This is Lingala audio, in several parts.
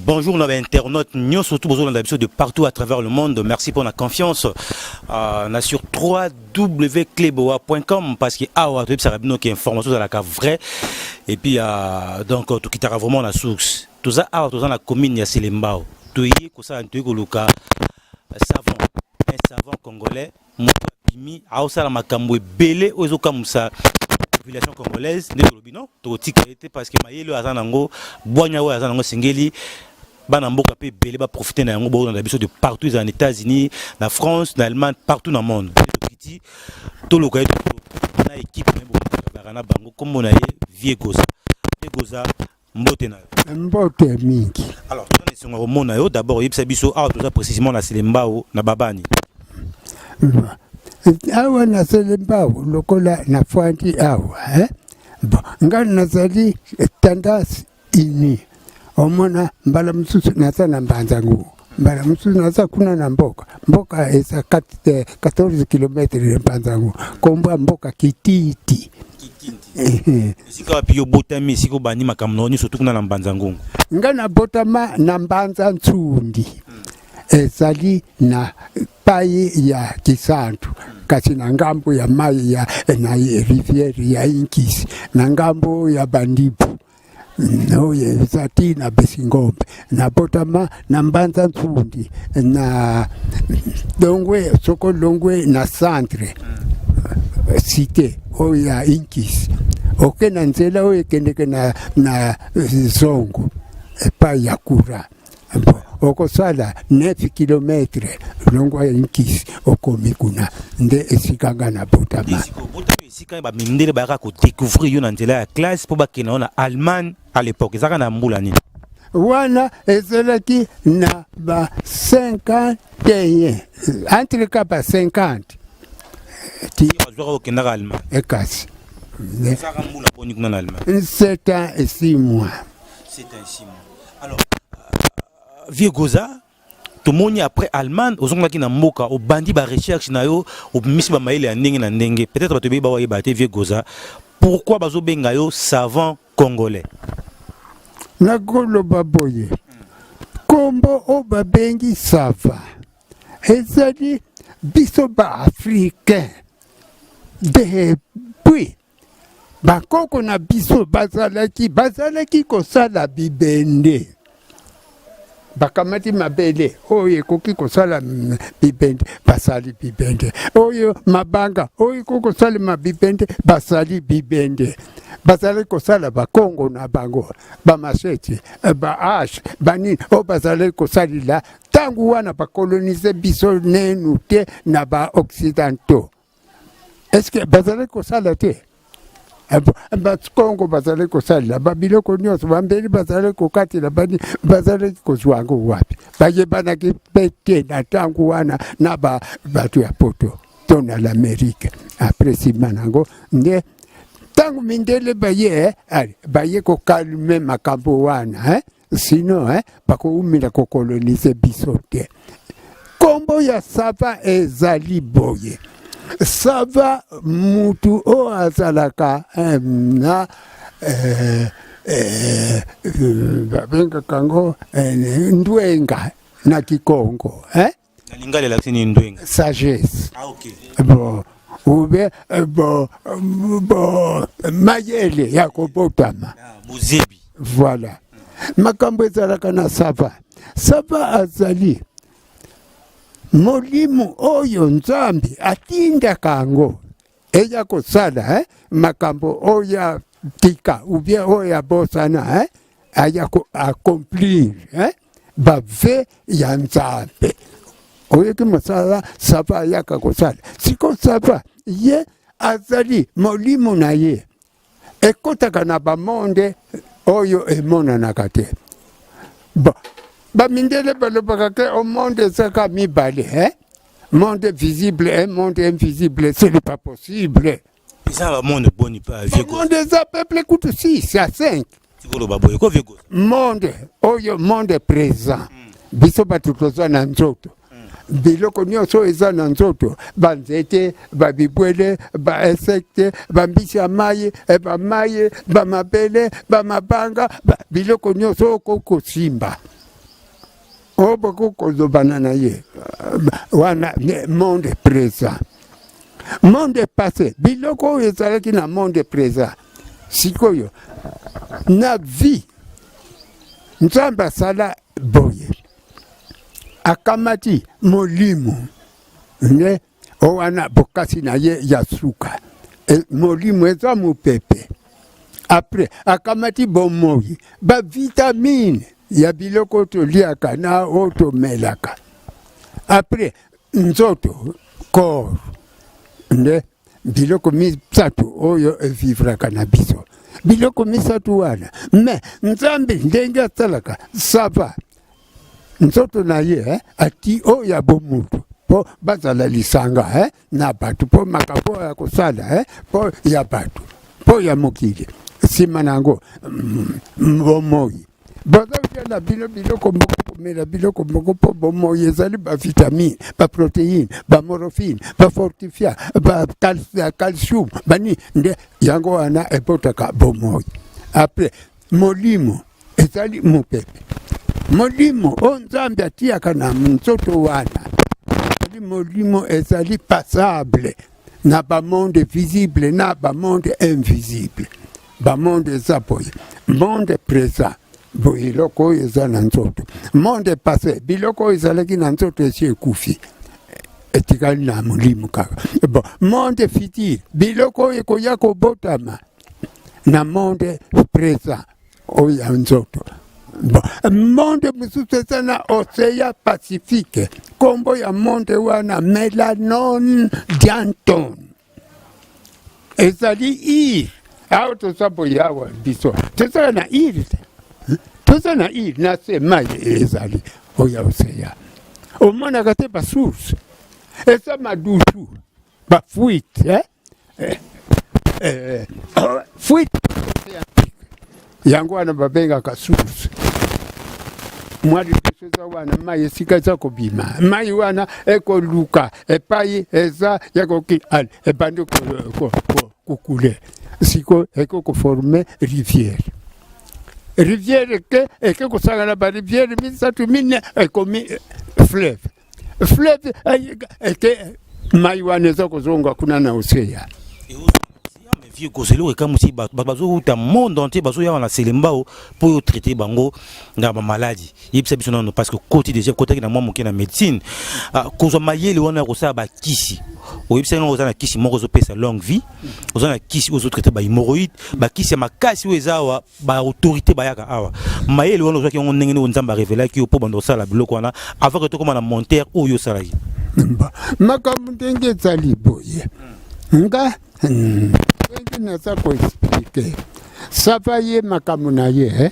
Bonjour na internautes nyonso surtout bozolanda biso de partout à travers le monde. Merci pour la confiance. Na sur www.cleboa.com parce que awa toyebisaka bino ke information ezalaka vrai et puis donc tokitaka vraiment na source. Toza awa, toza na commune ya Selembao. Toye kosala, toye koluka savant, un savant congolais, moto abimi aosala makambo ebele oyo ezokamwisa population congolaise. Nde tolobi non, tokotika ye te parce que mayele oyo aza nango, bwanya oyo aza nango, esengeli bana mboka mpe ebele baprofite na yango. Bokolanda biso de partout, ezala na États-Unis, na France, na Allemagne, partout na monde. Nde tokiti toluka ye na équipe na ye bokaa na bango. Nkombo na ye Vieux Goza. Vieux Goza, mbote na yo. Mbote mingi. Alors, toza na esengo ya komona yo. D'abord oyebisa biso, awa toza précisément na Selembao, na babani? Awa na Selembao, lokola nafandi awa, eh? Bon, ngai nazali tendance unie. Omona, mbala mosusu naza na Mbanza Ngungu, mbala mosusu naza kuna na mboka. Mboka eza 14 kilomètre ya Mbanza Ngungu, kombo ya mboka Kititi. Esika wapi yo botami, esika obandi makambo na yo nyonso tu kuna na Mbanza Ngungu? Ngai nabotama na Mbanza Ntsundi, ezali na pai ya Kisantu, kasi na ngambo ya mai ya na rivière ya Inkisi, na ngambo ya Bandibu oyo eza ti na Besingombe. Nabotama na Mbanza Ntsundi na longwe. Soko longwe na centre cité oyo ya Inkisi, oke na nzela oyo ekendeke na zongo epai ya courant. Bon, okosala 9 kilomètre longwa ya Inkisi, okomi kuna, nde esika nga nabotama. Esika obotami, esika bamindele bayaka kodécouvrir yo na nzela ya classe mpo bakende yo na Allemagne à l'époque, ezalaka na mbula nini? Wana ezalaki na ba 51, entre ka ba 50 ti. Bazwaka okendaka Allemagne? Ekasi. Ezalaka mbula boni kuna na Allemagne? 7 ans et 6 mois. 7 ans et 6 mois. Alors, vieux Goza, tomoni après Allemagne ozongaki na mboka, obandi barecherche na yo, obimisi bamayele ya ndenge na ndenge. Peut-être bato ebei bawayeba te, vieux Goza, pourquoi bazobenga yo savant congolais? Nakoloba boye, nkombo oyo babengi savant ezali biso baafricain. Depuis bakoko na biso bazalaki kosala bibende, bakamati mabele oyo ekoki kosala bibende, basali bibende. Oyo mabanga oyo ekoki kosalema bibende, basali bibende. Bazali kosala bakongo na bango, bamachete, bahache, banini oyo bazali kosalela. Ntango wana bakolonize biso nenu te na baoccidentaux, est-ce bazali kosala te? Bakongo bazali kosalela babiloko nyonso, bambeli bazali kokatela, bani bazali kozwa yango wapi? Bayebanaki mpe te na ntango wana na bato ya Poto to na l'Amérique. Après, nsima nango nde ntango mindele baye, baye kocalmer makambo wana, eh? Sinon, eh, bakoumela kokolonize biso te. Nkombo ya savant ezali boye: savant, mutu oyo azalaka na babengaka yango ndwenga na Kikongo, eh? Na lingala elakisi nini, ndwenga? Sagesse. Ah, ok. Bon, ou bien bon, mayele ya kobotama. Ah, bozebi. Voilà. Makambo ezalaka na savant, savant azali molimo oyo Nzambe atindaka yango eya kosala, eh? Makambo oyo atika ou bien oyo abosana, eh? Aya koaccomplir, eh? Bavœux ya Nzambe. Oyoki mosala savant ayaka kosala siko? Savant ye azali molimo na ye ekɔtaka na bamonde oyo emonanaka te. Bon, bamindele balobaka ke o monde ezaka mibale, eh? Monde visible et monde invisible. Ce n'est pas possible. Eza bamonde boni pa, vieux? Monde eza peuple kutu 6 à 5. Tikoloba boye ko, vieux Goza. Monde oyo, monde présent, biso bato toza na nzoto, biloko nyonso eza na nzoto, banzete, babibwele, bainsecte, bambisi ya mai, bamai, bamabele, bamabanga, biloko nyonso okoki kosimba. Oyo bokoki kozobana na ye wana monde présent, monde passé, biloko oyo ezalaki na monde présent. Sikoyo na vie, Nzambe asala boye, akamati molimo nde o wana bokasi na ye ya suka. E, molimo eza mopepe. Après akamati bomoi, bavitamine ya biloko toliaka na oyo tomelaka. Après nzoto, corps, nde biloko misato oyo evivraka na biso, biloko misato wana. Me Nzambe ndenge asalaka sava nzoto na ye, ati oyo ya bomutu mpo bazala lisanga, na bato, mpo makambo oyo ya kosala, mpo ya bato, mpo ya mokili. Nsima na yango bomoi bazolia na bino biloko moko, komela biloko moko, mpo bomoi ezali bavitamine, baprotéine, bamorphine, bafortifia, bacalcium, bani nde yango wana ebotaka bomoi. Après molimo ezali mopepe. Molimo oyo Nzambe atiaka na nzoto wana ezali molimo, ezali passable na bamonde visible na bamonde invisible. Bamonde eza boye: monde présent, boye eloko oyo eza na nzoto; monde passé, biloko oyo ezalaki na nzoto esi ekufi, etikali na molimo kaka. Bon, monde futur, biloko oyo ekoya kobotama na monde présent oyo ya nzoto. Bon, monde mosusu eza na océan Pacifique. Nkombo ya monde wana Melanon Dianton, ezali île. Awa toza boye, awa biso tozala na île te, toza na île na se mai ezali oyo ya océan. Omonaka te basource eza madusu, bafuite, eh? Fuite yango wana babengaka source. Mwa liboso eza wana mai, esika eza kobima mai wana ekoluka epai eza ya koki, ale ebandi kocouler. Sikoyo eko koformer rivière. Rivière ke eke kosangana barivière misato, mine, ekomi fleuve. Fleuve eke mai wana eza kozonga kuna na océan. Vieux, kozela oyo ekamwisi bato, bato bazowuta monde entier, bazoyawa na Selembao mpo oyo traite bango na bamaladi. Yebisa biso nano, parce que koti déjà kotaki na mwa moke na médecine, kozwa mayele wana ya kosala bakisi, oyebisaki ngo oza na kisi moko ozopesa longue vie, oza na kisi oyo ozotraite bahémorroïde, bakisi ya makasi oyo eza awa, baautorité bayaka awa. Mayele wana ozwaki yango ndenge nini? Nzambe arevelaki yo mpo banda kosala biloko wana avant ke tokóma na montere oyo osalaki? Makambo ndenge ezali boye, nga ndenge naza koexpliquer, sava ye makambo na ye,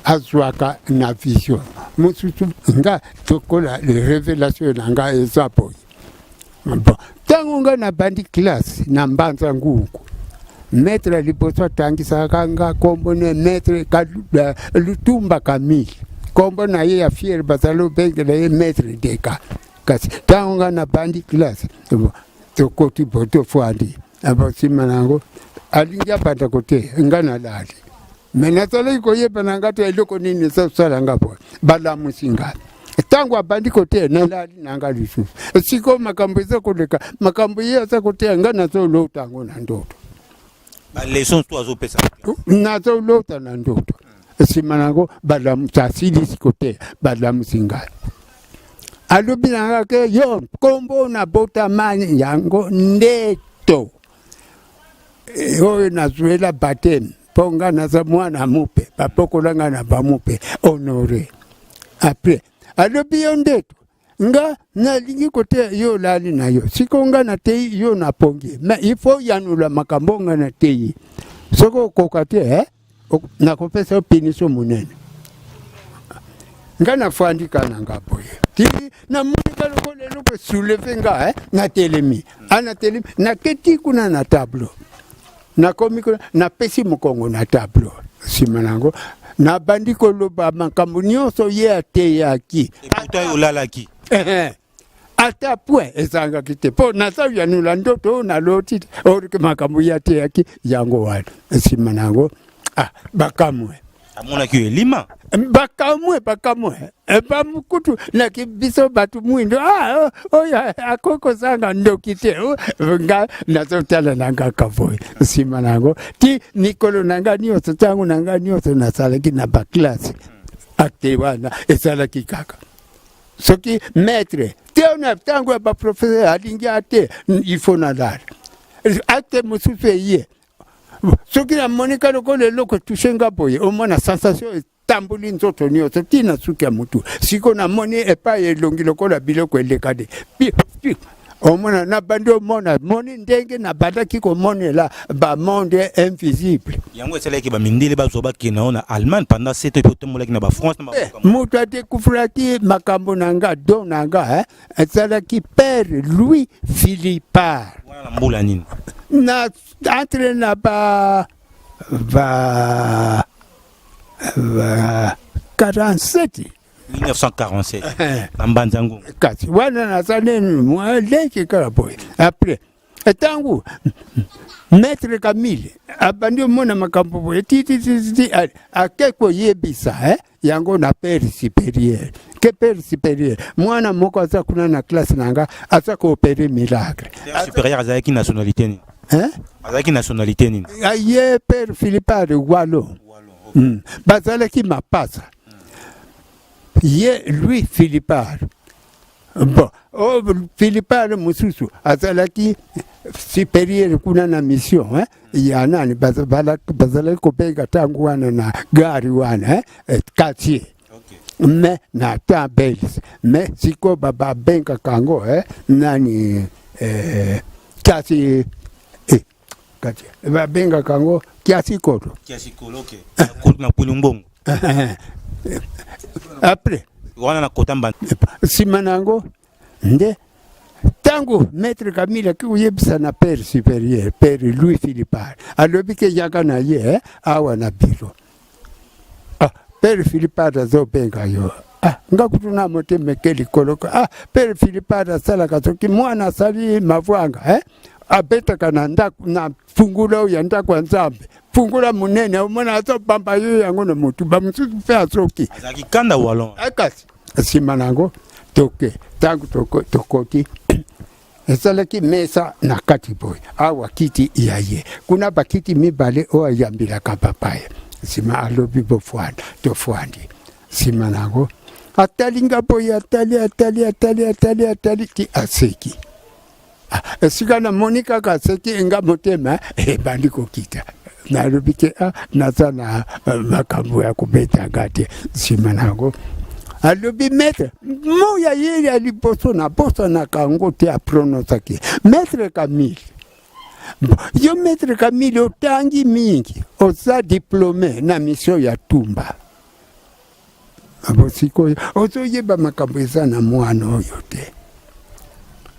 azwaka na vision mosusu. Nga tokola révélation na nga eza boye. Bon, ntango nga nabandi classe na Mbanza Ngungu, maître ya liboso atangisaka nga, kombo ne maître Lutumba Camille, kombo na ye ya fiere bazali obengela ye maître Deka. Kasi ntango nga nabandi classe, bon, tokoti bo tofandi abo, nsima na yango alingi abanda kote, nga nalali. Me nazalaki koyeba na nga te eloko nini ezosala nga boye. Balamusi nga ntango abandi koteya, nalali na nga lisusu. Sikoyo makambo eza koleka, makambo ye aza koteya, nga nazolota yango na ndoto. Baleçon to azopesa? Nazolota na ndoto. Nsima nango balamusi, asilisi koteya, balamusi ngai, alobi na nga ke yo nkombo nabotama yango ndeto oyo nazwela baptême, mpo nga naza mwana mupe, bapokola nga na bamupe Honore. Après alobi yo ndeto, nga nalingi koteya yo, olali na yo. Sikoyo nga nateyi yo, napongi, mais il faut yanula makambo nga nateyi. Soki okoka te, eh? Nakopesa yo punition monene. Nga nafandi ka na nga boye, ti namoni ka lokola eloko esoulever nga, eh? Natelemi, natelemi, naketi kuna na tableau. Nakomi kuna, napesi mokongo na tableau. Nsima nango nabandi koloba makambo nyonso ye ateyaki. Pourtant olalaki. Ata point ezangaki te, mpo naza yanula ndoto oyo naloti te, orike makambo ye ateyaki yango wana. Nsima nango bakamwe. Amonaki yo elima. Bakamwe, bakamwe eh, bamukutu naki biso bato mwindo, ah, oh, oyo akoki kozanga ndoki te. Oh, nga nazotala na nga kaka boye. Nsima na yango ti mikolo na nga nyonso, ntango na nga nyonso nasalaki na baklasse, acte wana esalaki kaka soki maître te na ntango ya baprofesseur alingi ate, il faut nalala. Acte mosusu eye, soki namoni ka lokola eloko etouche nga boye, omona sensation etamboli nzoto nyonso ntina suki ya motu. Siko namoni epai elongi lokola biloko eleka de pi pi, omona nabandi omona moni ndenge nabandaki komonela bamonde invisible. Yango esalaki bamindele bazwa bakende yango na Allemagne pendant 7 ans, mpe otambolaki na bafrance na eh, moto adécouvraki makambo na nga, don na nga, eh, esalaki père Louis Philippard. Wana na mbula nini? Na entre na ba 47. 1947 na Mbanza Ngungu. Kasi wana naza nini, mwa leki kaka boye. Après, ntango maître Camille abandi omona makambo boye titititi, ake koyebisa eh, yango na père supérieur ke père supérieur, mwana moko aza kuna na classe na nga, aza koopérer miracle. Père supérieur azalaki nationalité nini? Hein? Azalaki nationalité nini? Aye père Philippard Wallon. Bazalaki mapasa ye Louis Philippard. Bon, oh, Philippard mosusu azalaki supérieur kuna na mission, hein? Ya nani bazalaki kobenga ntango wana na gare wana, hein? Quartier mais na temps belge, mais sikoyo babengaka yango, eh, nani, eh, kasi eh, kati babengaka yango Kiasi Kolo. Kiasikolo, ok, na Kwilu-Ngbongo. Après wana na kota Mbanza. Nsima na yango nde ntango maître Camille aki koyebisa na père supérieur, père Louis Philippard, alobi ke yaka na ye, eh, awa na bureau. Ah, père Philippard azobenga yo. Ah, nga kutu na motema eke likolo. Ah, père Philippard asalaka soki mwana asali mavwanga, eh? Abetaka na ndako na fungula oyo ya ndako ya Nzambe, fungula monene, omona azobamba yo yango na motu, bamosusu mpe azoki. Azalaki kanda wallon. Kasi nsima na yango toke, ntango tokoti, esalaki mesa na kati boye, awa kiti ya ye, kuna bakiti mibale oyo ayambilaka bapaya. Nsima alobi: "Bofwanda." Tofwandi. Nsima na yango atali nga boye, atali, atali, atali, atali, atali ti aseki. Ah, esika namoni kaka aseki, nga motema ebandi kokita. Nalobi te, ah, naza na makambo ya kobetanga te. Nsima na yango alobi: "Maître moya ye ya liboso nabosanaka yango te." Aprononsaki maître Camille. Bon, yo maître Camille otangi mingi, oza diplômé na mission ya Tumba. Abo sikoyo ozoyeba makambo eza na mwana oyo te.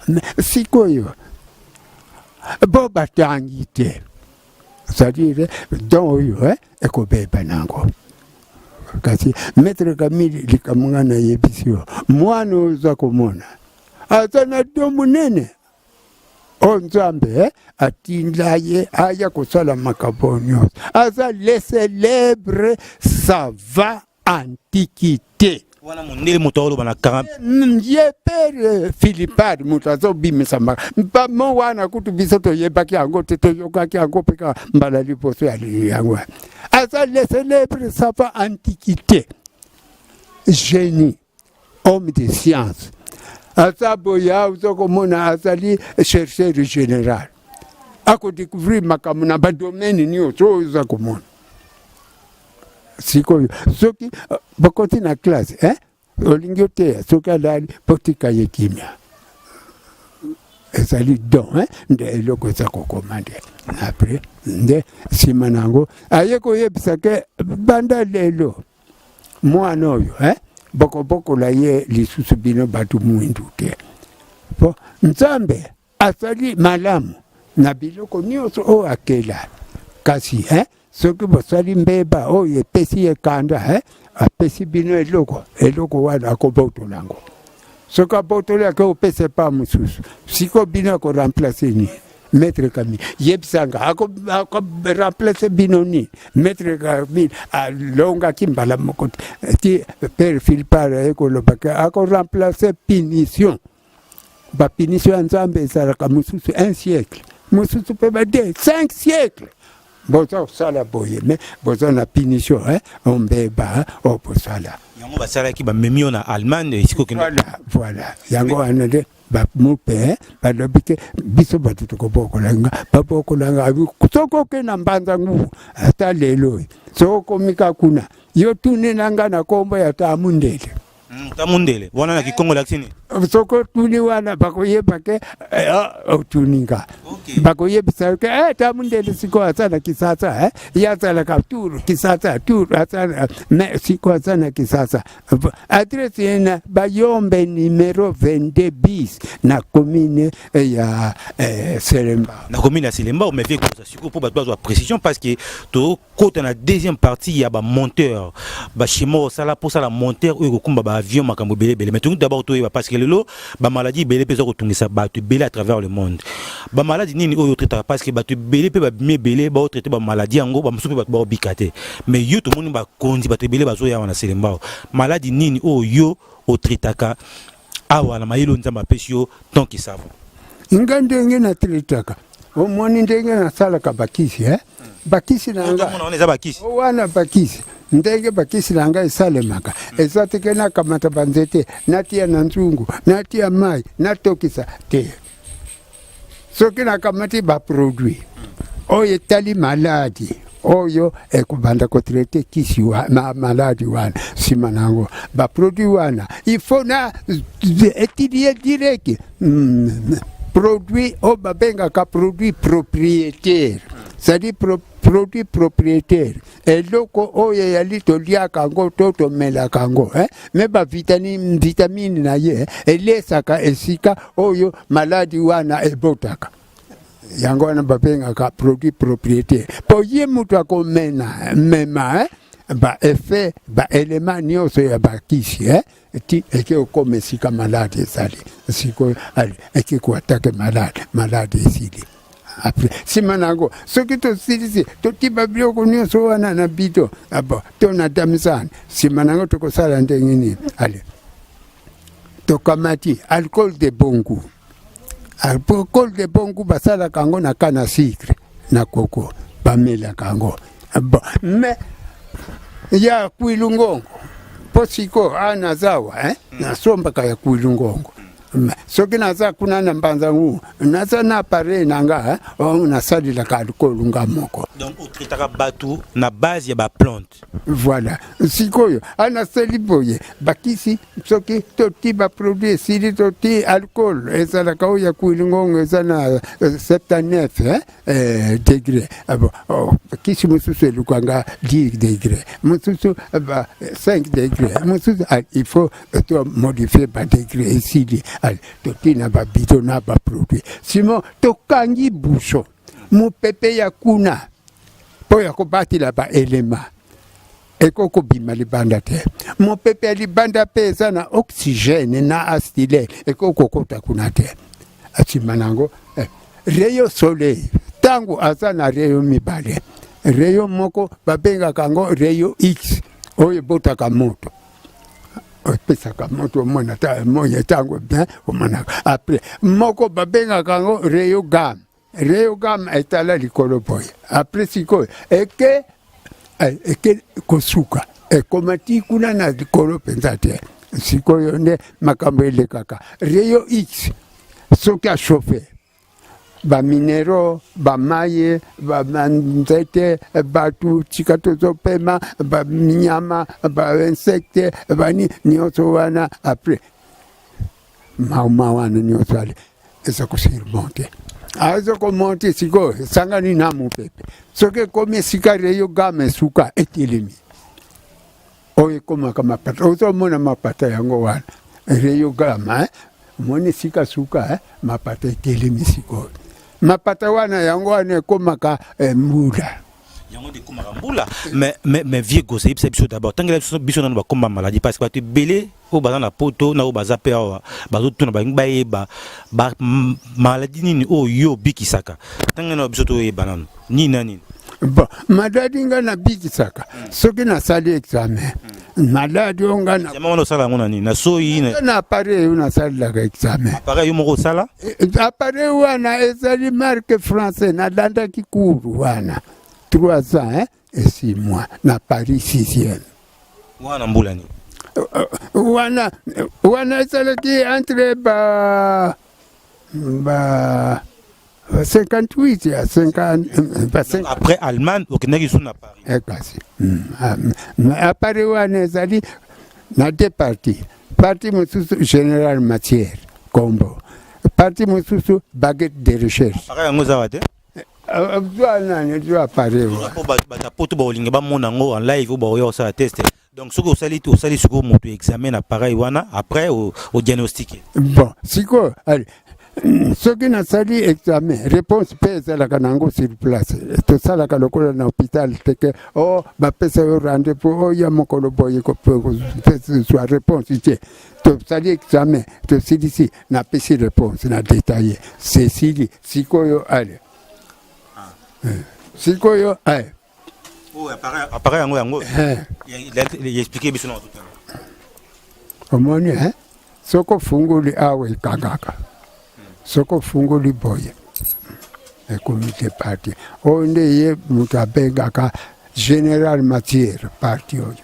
Mais sikoyo bo batangi te, c'est-à-dire don oyo, eh, ekobeba nango. Kasi maître Camille, likambo nga nayebisi yo, mwana oyo oza komona aza na don monene oyo Nzambe, eh, atinda ye aya kosala makambo nyonso. Aza le célèbre savant antiquité. Wana mondele moto aoloba na 40? Ye père Philippard moto azobimisa bamo wana. Kutu biso toyebaki yango te, toyokaki yango mpe kaka mbala liboso ya yango. Aza le célèbre savant antiquité, génie, homme de science. Aza boye, oza komona azali chercheur général, akodécouvrir makambo na badomaine nyonso oyo oza komona. Sikoyo soki bokoti na classe, eh? Olingi oteya, soki alali, botika ye kimia. Ezali don, eh? Nde eloko eza kokoma nde après nde nsima na yango aye koyebisa ke banda lelo mwana oyo, eh? Bokobokola ye lisusu bino bato mwindu te, po Nzambe asali malamu na biloko nyonso oyo akela. Kasi, eh? Soki bosali mbeba oyo epesi ye kanda, eh? Apesi bino eloko, eloko wana akobotola yango. Soki abotoli, ake opesa epa mosusu. Sikoyo bino akoremplacer nini? Maître Camille, yebisa nga ako ako remplacer bino nini? Maître Camille alongaki mbala moko ti père Philippe aye koloba ke ako remplacer punition. Ba punition ya Nzambe ezalaka mosusu un siècle, mosusu mpe ba deux, cinq siècles. Boza kosala boye mais boza na punition hein, ombeba oyo bosala. Yango basalaki bamemi yo na Allemagne esika okende. Voilà, voilà. Yango wana nde bamupe balobi ke biso bato tokobokola nga, babokola nga soki oke na mbanza ngubu ata lelo oyo soki okomi ka kuna yo tunela nga na kombo ya Tamundele. Tamundele wana na kikongo elakisi nini? Soki otuni wana bakoyeba ke eh, ah, otuni nga. Bakoyebisa yo ke eh, Tamundele sikoyo aza na Kisasa eh? Ye azalaka tour Kisasa tour aza mais sikoyo aza na Kisasa. Adresse ye na Bayombe numero 22 bis na commune ya eh, Selembao. Na commune ya Selembao, mais vie koza sikoyo mpo bato bazwa précision parce que tokota na deuxième partie ya ba monteur, ba schéma osala mpo osala monteur oyo ekokumba ba avion, makambo ebele ebele. Mais tolingi d'abord toyeba parce que lelo ba maladie ebele mpe eza kotungisa bato ebele à travers le monde. Ba maladie nini oyo otraitaka? Parce que bato ebele mpe babimi ebele baotraite ba maladie yango, bamosusu mpe bato baobika te. Mais yo tomoni bakonzi, bato ebele bazoya awa na Selembao. Maladie nini oyo yo otraitaka awa na mayele oyo Nzambe apesi yo tant que savant? Nga ndenge natraitaka, omoni ndenge nasalaka bakisi eh? Bakisi na nga wana eza bakisi wana, bakisi ndenge bakisi na ngai esalemaka eza te ke nakamata banzete, natia na nzungu, natia mai, natokisa te. Soki nakamati baproduit oyo etali maladi oyo ekobanda kotraite kisi wa, ma, maladi wana, nsima na yango baproduit wana il faut na étudie direct produit oyo babengaka produit propriétaire, c'est-à-dire produit propriétaire, eloko oyo eyali toliaka yango to tomelaka yango eh? Me bavitamine vitamine na ye elesaka esika oyo maladi wana ebotaka, yango wana babengaka produit propriétaire, mpo ye moto akomena mema eh? Ba effet, ba élément nyonso ya bakisi eh? Ti eke okoma esika maladi ezali sikoyo, eke koattaquer maladi, maladi esili. Après, nsima na yango, soki tosilisi totiba biloko nyonso wana na bidon abo to na damisane, nsima na yango tokosala ndenge nini? Ale, tokamati alcool de bon goût. Alcool de bon goût basalaka yango na canne à sucre na koko, bamelaka yango. Bon, mais ya kwilu ngongo, mpo sikoyo a naza awa eh? Nasombaka ya kwilu ngongo. Soki naza kuna na mbanza ngu, naza na appareil na nga eh? Oh, nasalelaka alcool nga moko. Donc otraitaka bato na base ya baplante? Voilà. Sikoyo anasali boye, bakisi soki toti baproduit esili, toti alcool ezalaka oyo ya kwilu ngongo, eza na 79 eh? Degré. Ah bon, oh, kisi mosusu elukanga 10 degré, mosusu ba 5 degré, mosusu. Ah, il faut to modifier badegré. Esili, toti na babidon na baproduit, sinon tokangi bouchon, mopepe ya kuna mpo ya kobatela baelema ekoki kobima libanda te. Mopepe ya libanda mpe eza na oxygène na acetylène, ekoki kokota kuna te. Nsima na yango rayon soleil, ntango aza na rayon mibale, rayon moko babengaka yango rayon X oyo ebotaka moto, epesaka moto, omona moi ntango bien omonaka. Après, moko babengaka yango rayon gamma. Rayon gamma etala likolo boye. Après, sikoyo eke kosuka, ekoma ti kuna na likolo mpenza te. Sikoyo nde makambo elekaka. Rayon X soki achauffe baminéraux, bamaye, banzete, bato tika tozopema, banyama, bainsecte, bani nyonso wana, après mauma wana nyonso ale eza kosurmonter, aza komonter. Sikoyo esangani na mopepe. Soki ekomi esika rayon gamma esuka, etelemi, oyo ekomaka mapata, ozomona mapata, yango wana rayon gamma. Omoni esika suka mapata etelemi. Sikoyo mapata wana, yango wana ekomaka mbula. Yango nde ekomaka mbula. Mais vieux Gosse, yebisa biso d'abord, tangela biso nano bakoma maladie, parce que bato ebele oyo baza na Poto na oyo baza mpe awa bazotuna, balingi bayeba ba maladie nini oyo yo obikisaka. Tangela na biso toyeba nano nini na nini. Bon, maladie nga nabikisaka, soki nasali examen, maladie oyo nga na Examen wana osala yango na nini? Na soyi na Na appareil oyo nasalelaka examen. Appareil yo moko osala? Appareil wana ezali marque français. Nalandaki cours wana 3 ans, hein, et 6 mois na Paris 6e. Wana mbula nini? Wana ezalaki entre ba 58 ya 50 ba 50. Après Allemagne, okendaki su na Paris? Kasi appareil wana ezali na deux parties: partie mosusu général matière kombo, partie mosusu baguette de recherche. Appareil yango eza wa te? Zwa nani, zwa appareil wana. Mpo bato ya Poto bakolinga bamona yango en live, oyo bakoya kosala test. Donc soki osali, osali sikoyo moto examen na appareil wana, après odiagnostique? Bon, sikoyo allez, soki nasali examen, réponse mpe ezalaka nango sur place. Tosalaka lokola na hôpital te ke o bapesa yo rendez-vous oya mokolo boye kozwa réponse te. Tosali examen, tosilisi, napesi réponse na détaillé, sesili. Sikoyo allez, sikoyo allez. Oyo appareil yango explique biso na totala. Omoni, eh? Soki ofungoli awa, ekangaka. Soki ofungoli boye, ekomi te. Partie oyo nde ye moto abengaka général matière. Partie oyo,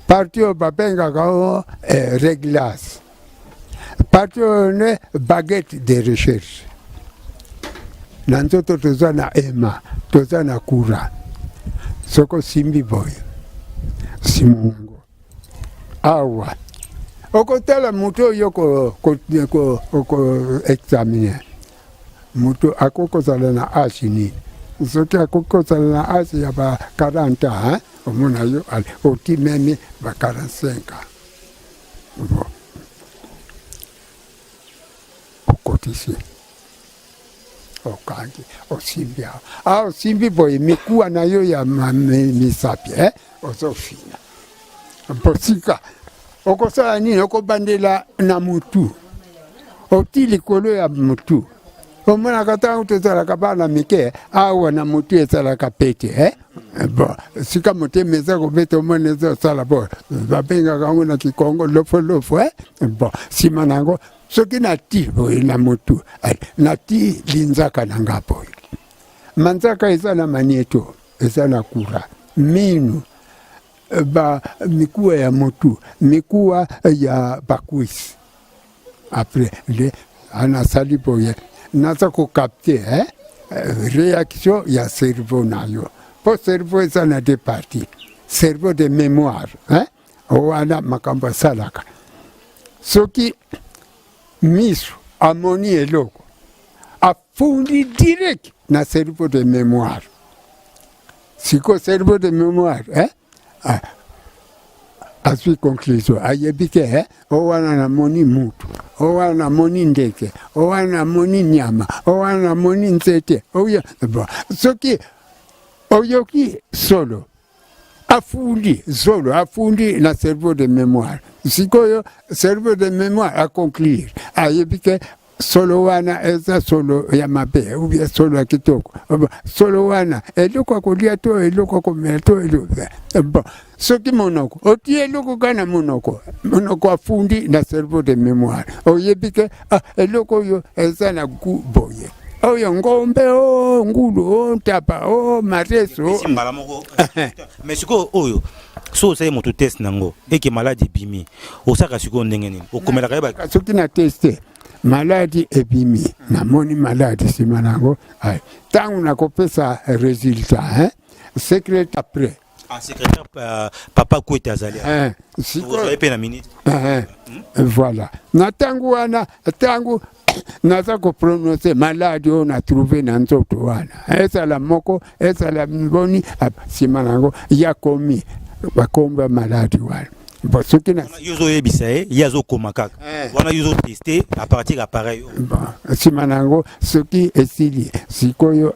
partie oyo babengaka o réglage. Partie oyo nde baguette de recherche. Na nzoto toza na aimant, toza na courant. Soki osimbi boye, nsima nango awa okotala moto oyo ko examiner. Moto akoki kozala na âge nini? Soki akoki kozala na âge ya ba 40 ans, omona yo oti même ba 45 ans. Bon, okotisi, okangi, osimbi awa, a osimbi boye mikuwa na yo ya misapi, eh? Ozofina mpo sika okosala nini? Okobandela na mutu, oti likolo ya mutu. Omonaka ntango tozalaka bana mike, awa na mutu ezalaka pete, eh? Bon, sika motema eza kobeta, omona ezosala bo babengaka yango na Kikongo lofolofo, eh? Bon, nsima na yango, soki nati boye na mutu, nati linzaka na nga boye, manzaka eza na magnéto, eza na courant, minu, ba mikuwa ya motu, mikuwa ya bacuisses. Après nde anasali boye, naza kocapter, eh? Réaction ya cerveau na yo, mpo cerveau eza na deux parties: cerveau de mémoire, eh? Wana makambo asalaka soki miso amoni eloko, afundi direct na cerveau de mémoire. Siko cerveau de mémoire, eh? Ah, azwi conclusion, ayebi ke eh? O wana namoni mutu, o wana namoni ndeke, o wana namoni nyama, o wana namoni nzete oya. Bon, soki oyoki solo, afundi zolo, afundi na cerveau de mémoire. Sikoyo cerveau de mémoire aconclure, ayebi ke solo wana eza solo ya mabe ou bien solo ya kitoko, solo wana eloko ya kolia to eloko ya komela to eloko. Bon, soki monoko, otie eloko kaka na monoko, monoko afundi na cerveau de mémoire, oyebi ke ah, eloko oyo eza na goût boye, oyo ngombe, o ngulu, o ntaba, o mareso. Epesi mbala moko. Mais sikoyo oyo so osali moto test nango eke maladie ebimi, osalaka sikoyo ndenge nini? Okomelaka ye ba Soki na teste, maladie ebimi, namoni maladie, nsima nango ntango nakopesa résultat, hein? Secret après. Ah, secrétaire papa Kwete azali Hein, ozali mpe na minute. Hein, voilà, na ntango wana, ntango naza koprononcer maladie oyo na trouve na nzoto wana, ezala moko, ezala boni, nsima nango ya komi bakomba maladie wana. Bon, soki na Yo ozoyebisa ye, ye azokoma kaka wana, yo ozoteste à partir ya appareil oyo. Bon, nsima nango soki esili, sikoyo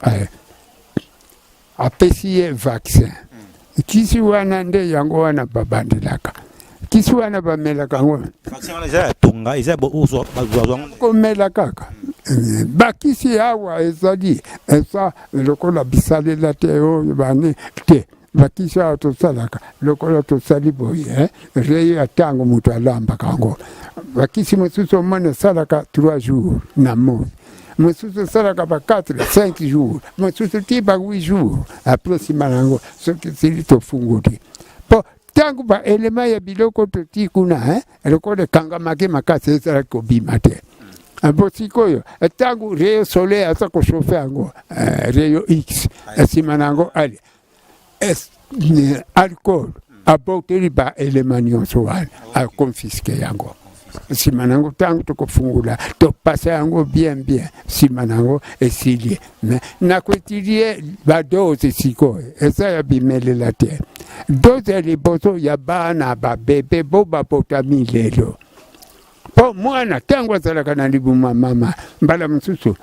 Apesi ye vaccin. Kisi wana nde yango wana babandelaka. Kisi wana bamelaka yango. Vaccin wana eza ya tonga, eza bazwa yango. Komela kaka. Bakisi awa ezali eza lokola bisalela te oyo bani te. Bakisi awa tosalaka lokola tosali boye eh? Rei ya ntango moto alambaka yango. Bakisi mosusu omona esalaka 3 jours na moi, mosusu esalaka ba 4 5 jours, mosusu ti ba 8 jours. Après nsima na yango soki esili tofungoli, mpo ntango baelema ya biloko toti kuna eh? Lokola ekangamaki makasi ezalaki kobima te. Mpo sikoyo ntango rayon soleil aza kochauffe yango, rayon X, nsima na yango ale alcool aboteli baelema nyonso wana, akonfiske yango. Nsima na yango ntango tokofungola, topasa yango bien bien, nsima na yango esili. Me nakoetilie badose sikoyo eza ya bimelela te. Dose ya liboso ya bana babebe bo babotami lelo, mpo mwana ntango azalaka na libuma mama, mbala mosusu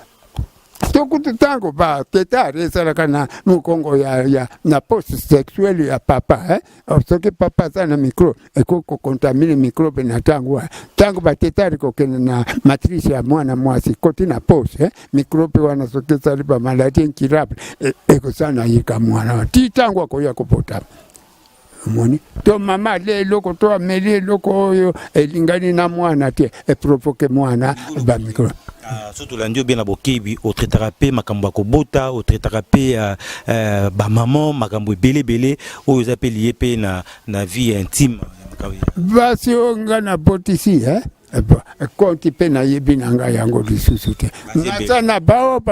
to kutu ntango batetare ezalaka na mokongo ya na poste sexuelle ya papa, eh? Soki papa aza na microbe, ekoki kocontamine microbe na ntango wana. Ntango batetare kokende na matrice ya mwana mwasi, koti na poche, eh? Microbe wana soki ezali bamaladi incurable, ekosala na yika mwana wana ti ntango akoya kobotama. Omoni to mama ale eloko to ameli eloko oyo elingani na mwana te, eprovoke mwana bamicrobe. So tolandi yo bien na bokebi, otraitaka mpe makambo ya kobota, otraitaka mpe bamama, makambo ebele ebele oyo eza mpe lié mpe na vie intime. Basi oyo nga nabotisi, eh? Konti mpe nayebi na ngai yango lisusu te. Naza na bao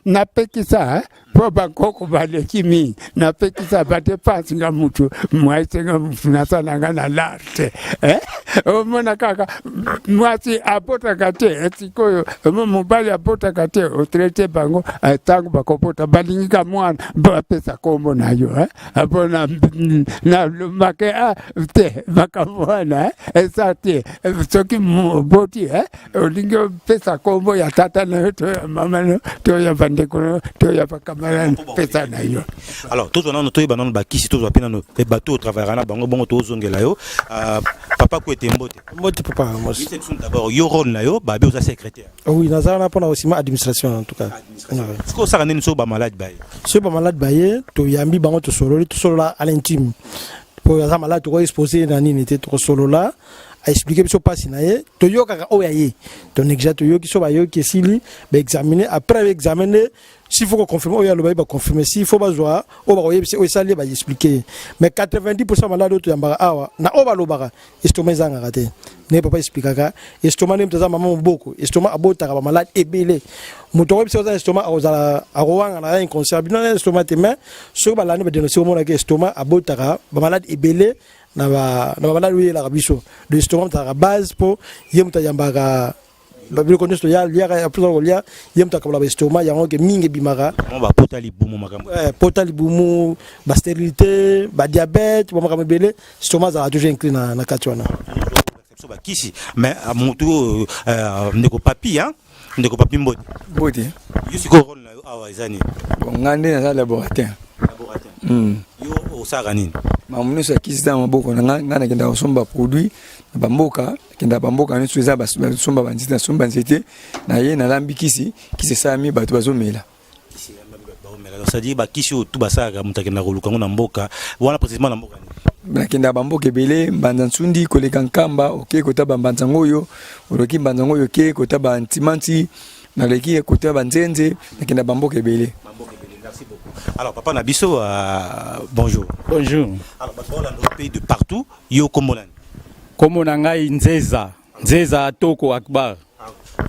napekisa, mpo bakoko baleki mingi, napekisa badepanse. Nga mutu mwasi, nga mutu nasala nga na larte, omona kaka mwasi abotaka te, sikoyo mobali abotaka te, otraite bango. Ntango bakobota, balingi ka mwana bapesa kombo na yo. Mpona nalobake te, makambo wana eza te. Soki oboti, olingi opesa kombo ya tata na yo to ya mama na yo to ya bandeko na yo to ya bakamarade, pesa na yo. Alors tozwa nano, toyeba nano bakisi, tozwa mpe nano bato oyo travaillaka na bango. Bongo tozongela yo, papa Kwete, mbote. Mbote papa. D'abord yo, rôle na yo, babi oza secrétaire? Oui, naza wana mpona kosima administration en tout cas. Sikoyo osaka nini soki bamalade baye? Soki bamalade baye, toyambi bango, tosololi, tosolola à l'intime, po aza malade, tokoexpose na nini te. Tokosolola, aexplike biso mpasi na ye, toyokaka oyo ya ye, tonéglige, toyoki. So bayoki, esili, baexamine. Après baexamine, s'il faut koconfirme oyo alobaki, baconfirme. S'il faut bazwa oyo bakoyebisa oyo esali ye, baexplike ye. Mais 90 % malade oyo toyambaka awa, na oyo balobaka, estomac ezangaka te. Ndenge papa expliquaka, estomac nde moto aza mama moboko. Estomac abotaka bamalade ebele. Moto akoyebisa oza estomac, akozala akowanga na inconscient bino na estomac te. Mais soki balandi badiagnostic, omonaki estomac abotaka bamalade ebele na bamalade oyo eyelaka biso. De estomac moto azalaka base, mpo ye moto ayambaka biloko nyonso liaka, mposa kolia, ye moto akabola baestomac yango ke mingi ebimaka. Bapota libumu, makambo. Pota libumu, bastérilité, badiabète, bamakambo ebele, estomac azalaka toujours inclus na kati wana. Biso bakisi, mais motu oyo, ndeko Papi, hein? Ndeko Papi, mbote. Mbote. Yo sikoyo, rôle na yo awa eza nini? Bon, nga nde naza laboratoire. Laboratoire. Yo osalaka nini? Makambo nyonso ya kisi eza na maboko na nga. Nga nakendaka kosomba produit na bamboka, nakendaka bamboka nyonso eza basomba banzete, nasomba nzete na ye, nalambi kisi, kisi esalami, bato bazomela. C'est-à-dire bakisi oyo tu basalaka, moto akendaka koluka yango na mboka wana, précisément na mboka nini? Nakendaka bamboka ebele, Mbanza Nsundi, koleka Nkamba, oke kota bambanza ngo oyo oloki Mbanza ngo oyo, oke kota bantimanti, naleki kota banzenze, nakenda bamboka ebele. Merci beaucoup. Alors, papa na biso, bonjour. Bonjour. Alors, bato balanda pays de partout, yo kombo nani? Kombo na ngai Nzeza, Nzeza Toko Akbar.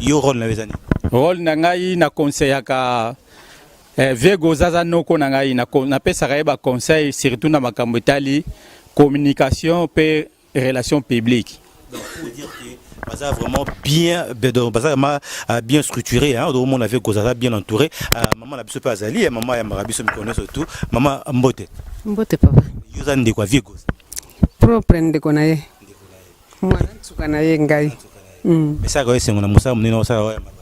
Yo rôle na yo eza nini? Rôle na ngai, na conseillaka vieux Goza, aza noko na ngai, napesaka ye baconseil surtout na makambo etali communication mpe relation publique. Donc, pour dire que baza vraiment bien, donc baza vraiment bien structuré, hein. Donc mon avec Goza bien entouré. Maman na biso pe azali, maman ya mara biso mikono surtout. Maman, mbote. Mbote papa. Yo za ndeko ya vieux Goza? Propre ndeko na ye. Mwana nsuka na ye ngai. Esalaka yo esengo na mosala monene osala oyo ya bato?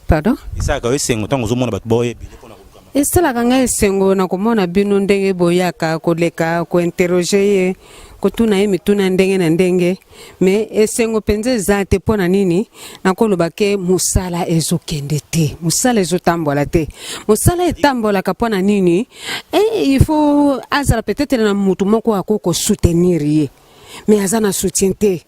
Pardon? Esalaka yo esengo ntango ozomona bato baoyo ebele mpona koluka? Esalaka ngai esengo na komona bino ndenge boyaka koleka ko-interroger ye, kotuna ye mituna ndenge na ndenge, mais esengo mpenza eza te. Mpo na nini? Nakoloba ke mosala ezokende te, mosala ezotambola te. Mosala etambolaka mpo na nini? Eh, il faut azala peut-être na mutu moko akoki kosoutenir ye, mais aza na soutien te.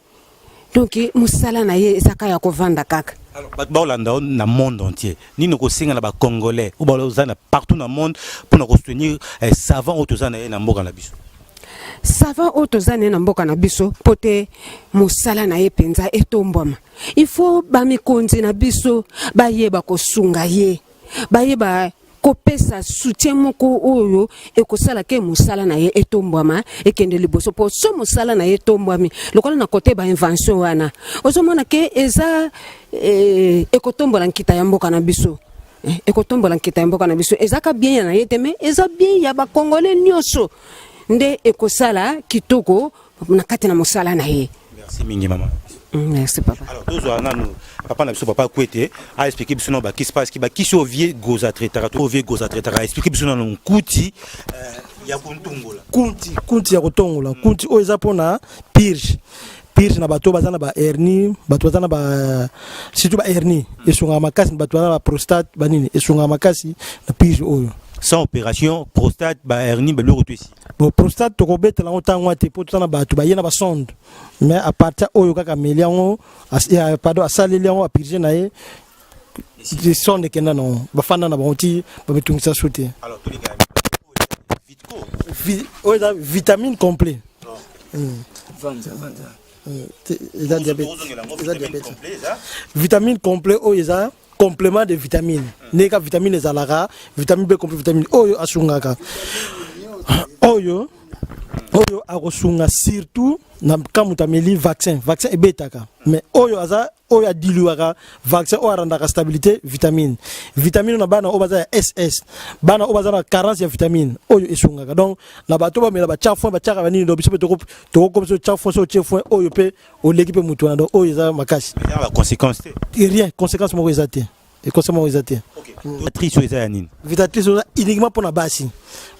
Donc mosala na ye eza kaka ya kovanda kaka. Alors bato baolanda yo na monde entier, nini okosenga na bacongolais oyo baoza na partout na monde mpona kosoutenir savant oyo toza na ye na mboka na biso? Savant oyo toza na ye na mboka na biso, mpo te mosala na ye mpenza etombwama, il faut bamikonzi na biso bayeba kosunga ye, bayeba kopesa soutien moko oyo ekosala ke mosala na ye etombwama, ekende liboso. Mpo so mosala na ye etombwami lokola na kote bainvention wana, ozomona ke eza ekotombola nkita ya mboka na biso. Ekotombola nkita ya mboka na biso. Ezaka bien ya na ye te, mais eza bien ya bakongolais nyonso nde ekosala kitoko na kati na mosala na ye. Merci mingi, mama. Merci, papa. Alors tozwa nanu papa na biso, papa Kwete, aexpliquer biso nano bakisi, parce que bakisi oyo vieux Goza traitaka to vieux Goza traitaka, expliquer biso nano nkuti ya kontungola. Kunti ya kotongola, kunti oyo eza mpona purge na bato oyo baza na bahernie, bato baza na ba surtout bahernie, esungaka makasi. Bato baza na baprostate, banini, esungaka makasi na purge oyo. Sans opération, prostate, bahernie, biloko to esi. Bon, prostate tokobetela yango ntango wana te, mpo toza na bato baye na basonde, mais à partir oyo kaka ameli yango, pardon, asaleli yango, apurge na ye, sonde ekenda nango, bafanda na bango ti bamitungisa su te. Alors toleka Vitco. Oyo eza vitamine complet. Eza diabète, eza diabète. Vitamine complet oyo eza complément de vitamine, ndenge ka vitamine ezalaka, vitamine B complet. Vitamine oyo asungaka, oyo akosunga surtout na ka moto ameli vaccin. Vaccin ebetaka, mais oyo aza oyo adiluaka vaccin, oyo arandaka stabilité vitamine. Vitamine na bana oyo baza ya SS, bana oyo baza na carence ya vitamine, oyo esungaka. Donc na bato bamela batya foin, batiaka banini, donc biso mpe tokokomisa otya foin. So otie foin oyo mpe oleki mpe motu wana. Donc oyo eza makasi. Eza na baconséquence te? Rien, conséquence moko eza te, conséquence moko eza te. Patrice, oyo eza ya nini? Vitatrice oza uniquement mpona basi,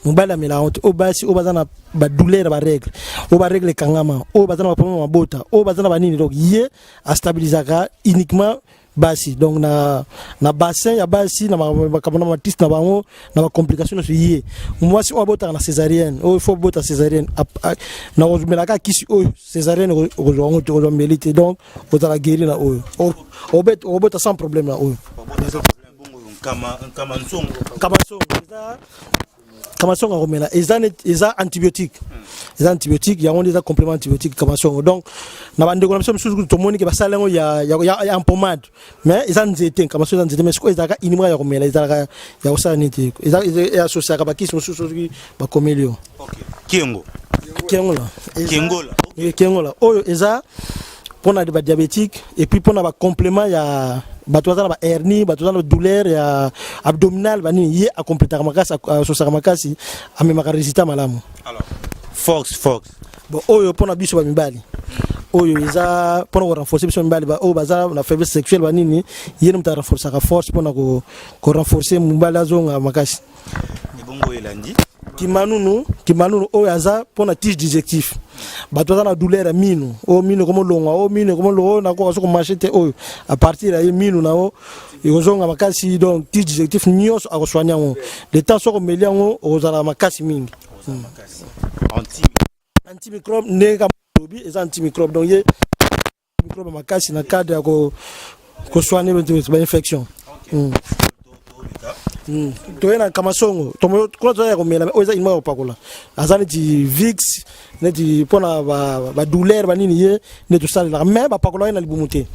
mobali amelaka yango te. Oyo basi oyo baza na badouleur ya barègle, oyo barègle ekangama, oyo baza na baproblème ya mabota, oyo baza na banini. Donc ye astabilisaka uniquement basi, donc na bassin ya basi, na makambo na matiste na bango, na bacomplication nyonso. Ye mwasi oyo abotaka na césarienne, oyo faut bota césarienne, na komelaka kisi oyo, césarienne okozwa yango te, okozwa meli te. Donc ozala guéri na oyo, okobota sans problème na oyo. Nkama nsongo. Nkama nsongo eza, kamasongo akomela, eza eza antibiotique, eza antibiotique. Yango nde eza complément antibiotique, kamasongo. Donc na bandeko na biso mosusu tomoni ke basala yango ya en pommade, mais eza nzete. Kamasongo eza nzete, mais sikoyo ezalaka uniquement ya komela, ezalaka ya kosala nini te. Eza associaka bakisi mosusu soki bakomeli yo. Kiengo. Kiengola. Kiengola. Kiengola oyo eza mpona badiabétique et puis mpona bacomplément ya bato baza na bahernie, bato baza na douleur ya abdominal, banini. Ye acomplétaka makasi, asosaka makasi, amemaka résultat malamu. Alors force force. Bon, oyo mpona biso bamibali, oyo eza mpona korenforcer biso mibali oyo baza na faiblesse sexuelle, banini. Ye nde moto arenforçaka force mpona korenforcer mobali azonga makasi. Ebongo elandi? Kimanunu. Kimanunu oyo aza mpona tige digestif, bato baza na douleur ya minu, oyo minu ekomolongwa, oyo minu ekomolongwa, oyo nakoka so komarcher te, oyo à partir ya ye minu na yo ekozonga makasi. Donc tige digestif nyonso akosoigne yango. Le temps soki omeli yango, okozala makasi mingi. Anti Antimicrobe, ndenge ka lobi, eza antimicrobe. Donc ye microbe makasi na cadre ya kosoigne bainfection. Toye na kamasongo, kuna toza ya komela, oyo eza uniquement ya kopakola. Aza neti Vicks, neti mpona badouleur, banini. Ye nde tosalelaka, mais bapakola ye na libumu te.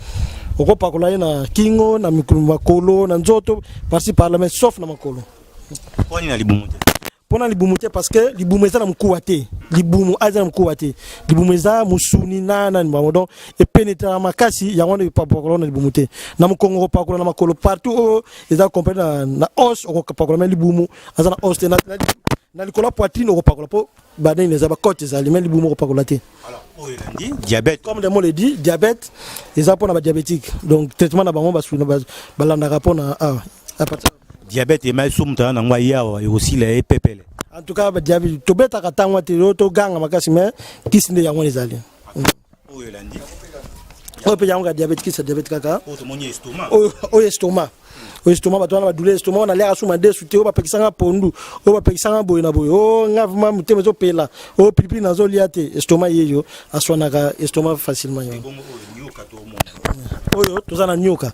Okopakola ye na kingo, na makolo, na nzoto, par-ci par-là, mais sauf na makolo. Mpo nini na libumu te? Mpona libumu te, parce que libumu eza na mokuwa te. Libumu eza na mokuwa te, libumu eza mosuni na nani bango, donc epénétraka makasi. Yango wana epakola na libumu te. Na mokongo kopakola, na makolo, partout oyo eza complet na os okopakola, mais libumu aza na os te. Na likolo ya poitrine okopakola, mpo banini eza bacote ezali, mais libumu okopakola te. Alors oyo elandi, diabète. Comme le mot le dit, diabète eza mpona badiabétique. Donc traitement na bango balandaka mpona awa à partir. Diabète emai so moto aza nango aye awa ekosila ye pepele. En tout cas diabète tobetaka ntango te toganga makasi mais kisi nde yango wana ezali. Oyo elandi oyo mpe yango ya diabète, kisi ya diabète kaka. Oyo tomoni estomac. Oyo estomac, oyo estomac, bato wana badouleur estomac wana, aliaka su madesu te, oyo bapekisanga pondu, oyo bapekisanga boye na boye, oyo nga vraiment motema ezopela, oyo pilipili nazolia te, estomac yeyo aswanaka estomac facilement. Yango oyo toza na nyoka,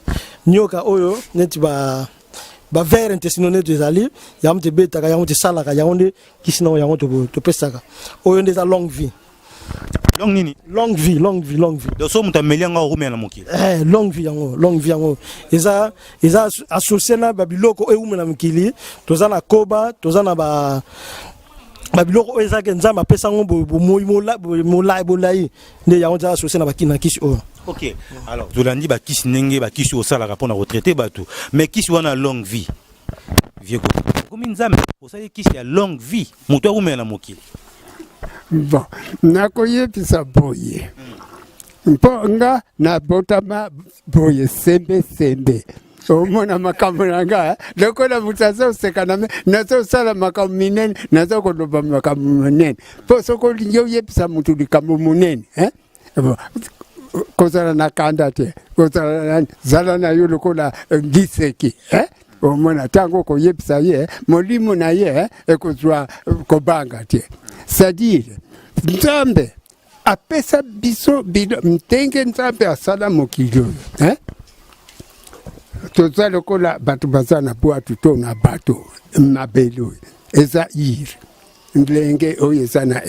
nyoka oyo neti ba ba vers intestinaux neti ezali yango te ebetaka yango te esalaka yango nde kisi nango yango topesaka. Oyo nde eza longue vie. Longue nini? Longue vie, longue vie, longue vie. Donc so moto ameli yango akomela na mokili? Eh, longue vie yango, longue vie yango eza associé na babiloko oyo ewumela mokili. Toza na koba, toza na ba babiloko oyo ezalaki Nzambe apesa yango bomoi molai, bolai nde yango eza associé na bakina kisi oyo. Ok, alors tolandi bakisi, ndenge bakisi oyo osalaka mpona kotraiter bato, mais kisi wana longue vie, vieux, okomi Nzambe, osali kisi ya longue vie, moto akumela na mokili? Bon, nakoyebisa boye, mpo nga nabotama boye sembesembe. Omona makambo na nga lokola moto azoseka na nazosala makambo minene, naza koloba makambo monene, mpo soki olingi oyebisa motu likambo monene, eh? Kozala na kanda te, kozala na zala na yo lokola liseki, eh? Omona ntango okoyebisa ye, molimo na ye ekozwa kobanga te. C'est-à-dire Nzambe apesa biso bilo ndenge Nzambe asala mokili oyo, eh? Toza lokola bato baza na bwatu to na bato. Mabele oyo eza ire ndenge oyo eza na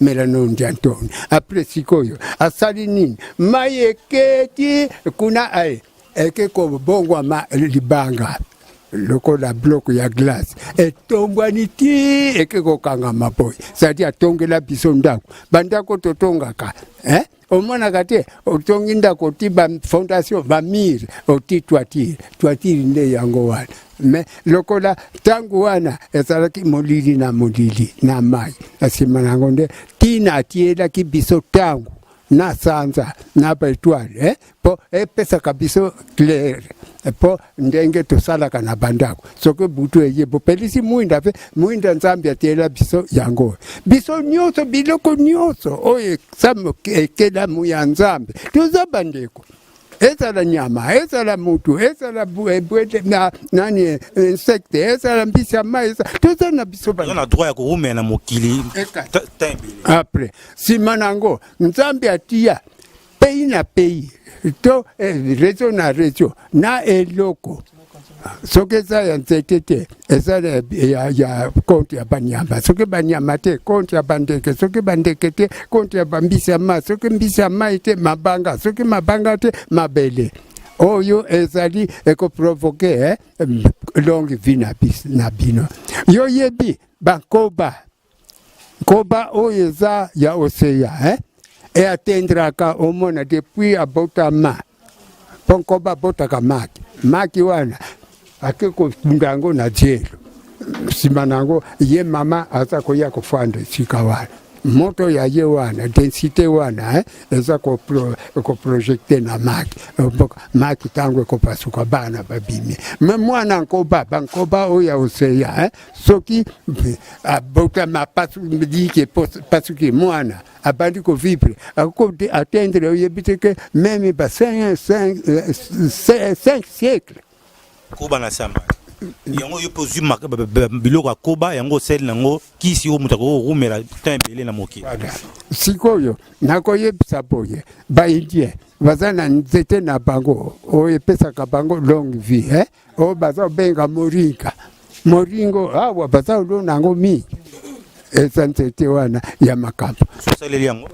melanondiantone. Après sikoyo asali nini? Mai eketi kuna, aye eke kobongwama libanga lokola bloc ya glace, etombwani ti eke kokangama boye. C'est-à-dire atongela biso ndako, bandako totongaka, eh? Omonaka te, otongi ndako, oti bafondation, bamurs, oti toiture. Toiture nde yango wana. Mais lokola ntango wana ezalaki molili na molili na mai, na nsima na yango nde ntina atielaki biso ntango na sanza na baétoile, eh? Mpo epesaka biso clair, mpo ndenge tosalaka na bandako, soki butu eye, bopelisi mwinda. Mpe mwinda Nzambe atiela biso yango. Biso nyonso, biloko nyonso oyo eza ekelamu ya Nzambe, toza bandeko. Ezala nyama, ezala mutu, ezala bwete na nani, insecte, ezala mbisi ya mai, toza na biso. Oza na droit ya kowumela na mokili temps ebele. Après, nsima nango Nzambe atia pays na pays to région na région na eloko. Soki eza ya nzete te, eza ya compte ya banyama. Soki banyama te, compte ya bandeke. Soki bandeke te, compte ya bambisi ya mai. Soki mbisi ya mai te, mabanga. Soki mabanga te, mabele oyo ezali ekoprovoquer, eh, longue vie na, na bino. Yo yebi bankoba, nkoba oyo eza ya océan, eh? Eatendraka omona depuis abotama, mpo nkoba abotaka maki. Maki wana ake kokunda yango na dielo. Nsima na yango ye mama aza koya kofanda esika wana. Moto ya ye wana, densité wana, eh, eza koprojeter na maki. Maki ntango ekopasuka, bana babimi. Mais mwana nkoba, bankoba oyo ya océan, eh, soki abotama, liki epasuki, mwana abandi kovivre, akoki atteindre, oyebi te ke même ba 5 siècle. Koba na samba yango, yo mpe ozwi biloko ya koba yango, osali nango kisi oyo moto akoki korumela temps ebele na mokili. Sikoyo nakoyebisa boye, baindien baza na nzete na bango oyo epesaka bango longue vie, eh? Oyo baza kobenga moringa. Moringo awa baza kolona yango mingi, eza nzete wana ya makambo. Osaleli yango?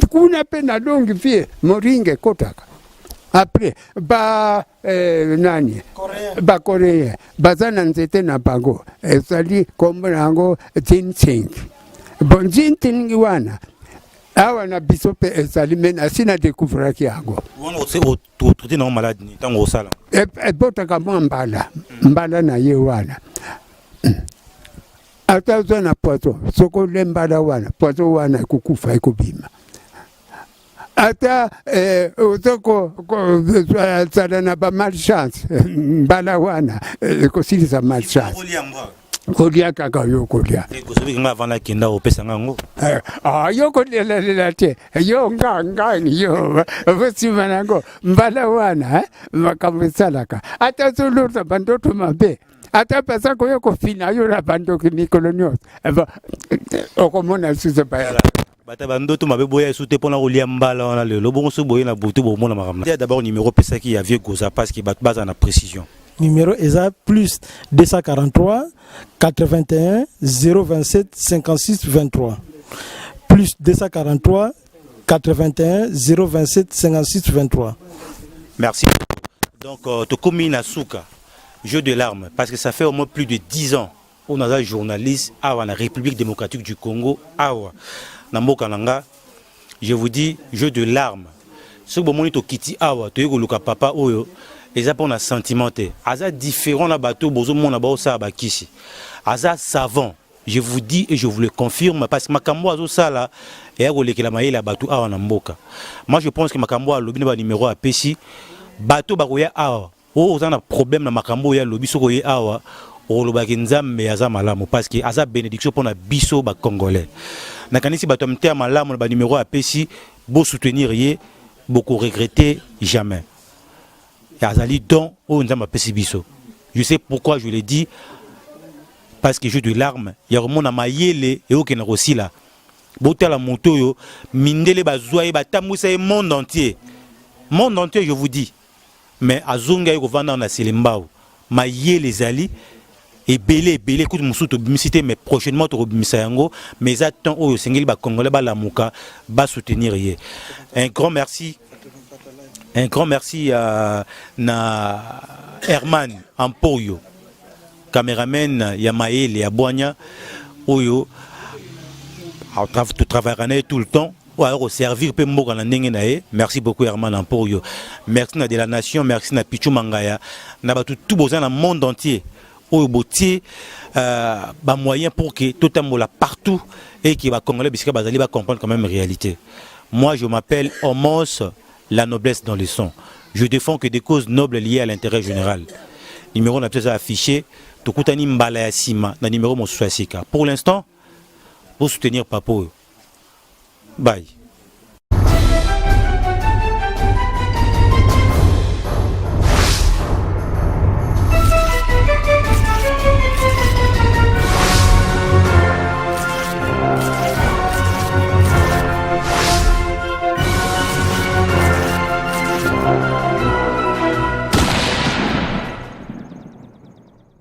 Kuna mpe na longue vie moringa ekotaka. Après ba nani, bacoréen baza na nzete na bango, ezali kombo na yango ginseng. Bon, ginseng wana awa na biso mpe ezali, mais nasi na découvraki yango. Wana otraiter nango malade nini ntango osala? Ebotaka mwa mbala mbala na ye wana. Ata oza na poison, soki ole mbala wana, poison wana ekokufa, ekobima. Ata eh, ozo kozala na ba malchance, mbala wana eh, ekosilisa malchance. Kolia kaka yo kolia. Soki nga avant nakenda opesa nga yango. Eh, ah, yo kolelalela te, yo nga ngai yo nsima na yango mbala wana eh, makambo esalaka ata ozolota bandoto mabe, ata baza koya kofina yo na bandoki mikolo nyonso, okomona lisusu bayala. Bato bandoto mabe boya esu te mpona kolia mbala wana lelo. Bongo soki boye na butu, bomona makambo. D'abord numéro opesaki ya vieux Goza, parce que bato baza na précision. Numéro eza plus 243 81 027 56 23, plus 243 81 027 56 23. Merci. Donc tokomi na suka. Jeu de larmes, parce que ça fait au moins plus de 10 ans oyo naza journaliste awa na République démocratique du Congo, awa na mboka na nga. Je vous dis, jeu de larmes, soki bomoni tokiti awa, toyei koluka papa oyo, eza mpona sentiment te. Aza différent na bato bozomona baosala bakisi. Aza savant, je vous dis et je vous le confirme, parce que makambo azosala eya kolekela mayele ya bato awa na mboka. Moi, je pense que makambo alobi na banuméro apesi, bato bakoya awa. Oyo oza na problème na makambo oyo alobi, soki oye awa, olobaki Nzambe aza malamu, parce que aza bénédiction mpona biso bacongolais. Nakanisi bato ya mitema malamu, na banuméro apesi, bosoutenir ye, bokoregretter jamais. Azali don oyo Nzambe apesi biso. Je sais pourquoi je le dis, parce que jeu de larmes ya komona mayele eokende kosila. Botala moto oyo, mindele bazwa ye, batambwisa ye monde entier, monde entier, je vous dis, mais azongi, aye kovanda na Selembao. Mayele ezali ebele ebele, kutu mosusu tobimisi te, mais prochainement tokobimisa yango. Mais eza temps oyo osengeli bacongolais balamuka, basoutenir ye. Un grand merci, un grand merci na Herman Ampoyo, caméraman ya mayele ya bwanya oyo totravaillaka na ye tout le temps, oyo aza koservir mpe mboka na ndenge na ye. Merci beaucoup, Herman Ampoyo. Merci na de la nation, merci na Pichu Mangaya, na bato tout boza na monde entier oyo botie bamoyen pour que totambola partout et que bacongolais bisika bazali bacomprendre quand même réalité. Moi, je m'appelle Homos, la noblesse dans le son. Je défends que des causes nobles liées à l'intérêt général. Numéro na biso eza affiché. Tokutani mbala ya nsima na numéro mosusu ya sika. Pour l'instant, pour soutenir papa oyo. Bye.